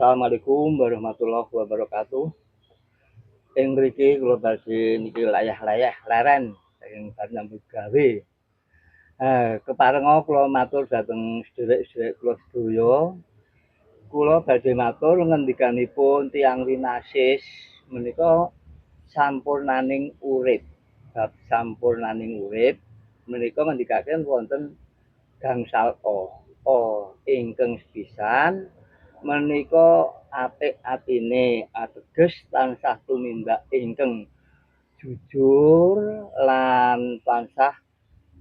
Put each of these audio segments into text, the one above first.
Assalamualaikum warahmatullahi wabarakatuh. Ing mriki kula badhe niki layah-layah leren saking bar nyambut gawe. Keparenga kula matur dhateng sedherek-sedherek kula sedaya. Kula badhe matur ngendikanipun tiyang winasis menika sampurnaning urip. Bab sampurnaning urip menika ngendikaken wonten gangsal O. O ingkang sepisan menika apik atine, ateges tansah tumindak ingkang jujur lan tansah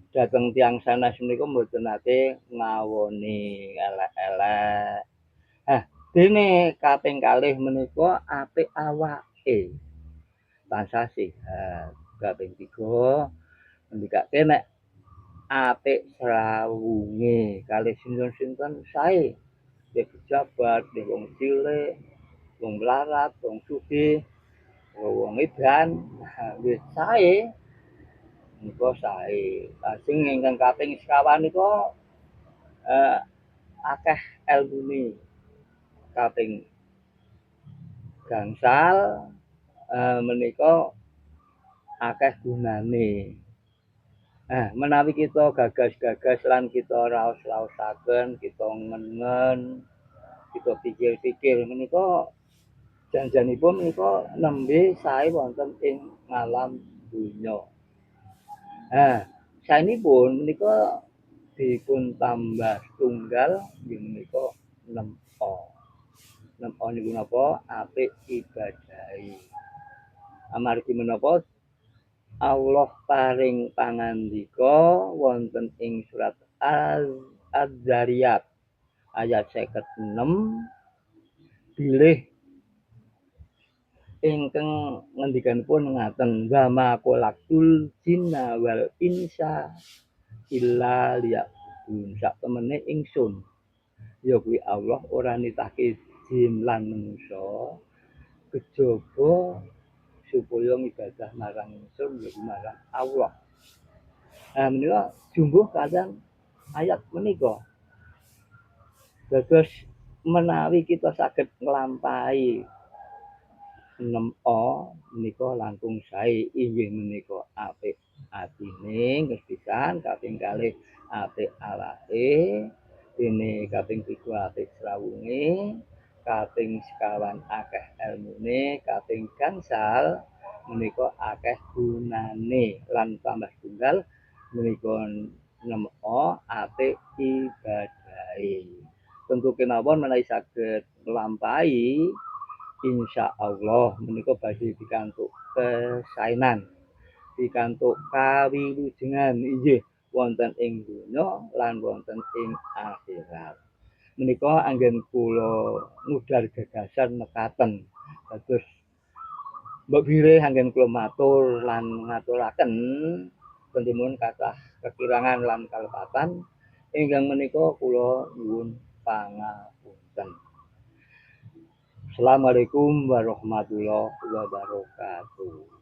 dhateng tiyang sanes menika mboten nate ngawoni elek-elek. Dene kaping kalih menika apik awake, tansah sehat. Kaping tiga ngendikake nek apik srawunge kalih sinten-sinten sae. Nggih pejabat, nggih wong cilik, wong mlarat, wong sugih, wong edan, nggih sae. Menika sae. Lajeng ingkang kaping sekawan nika akeh elmune. Kaping gangsal menika akeh gunane. Menawi kita gagas-gagas lan kita raos-raosaken, kita ngen-ngen, kita pikir-pikir menika janjanipun menika nembe sae wonten ing ngalam donya. Saenipun menika dipun tambah tunggal nggih menika 6 O. 6 O niku napa? Apik ibadahe. Amargi menapa? Allah paring pangandika wonten ing surat Az-Zariyat ayat 56 bilih ingkang ngendikanipun ngaten, wa ma khalaqtul jinna wal insa illa liya'budun. Sak temene ingsun ya kuwi Allah ora nitahke jin lan manungsa kejaba supaya ngibadah marang ingsun, ya marang Allah. Menika jumbuh kaliyan ayat menika. Dados menawi kita saged nglampahi 6 O menika langkung sae, inggih menika apik atine pisan, kaping kalih apik awake, dene kaping 3 apik srawunge, kaping sekawan akeh elmune, kaping gangsal menika akeh gunane, lan tambah tunggal menika 6 O apik ibadahe. Tentu kemawon menawi saged nglampahi, insyaallah menika badhe pikantuk kesaenan, pikantuk kawilujengan inggih wonten ing donya lan wonten ing akhirat. Menika anggen kula ngudar gagasan mekaten. Dados mbok bilih anggen kula matur lan ngaturaken tentunipun kathah kekirangan lan kalepatan ingkang menika kula nyuwun pangapunten. Assalamualaikum warahmatullahi wabarakatuh.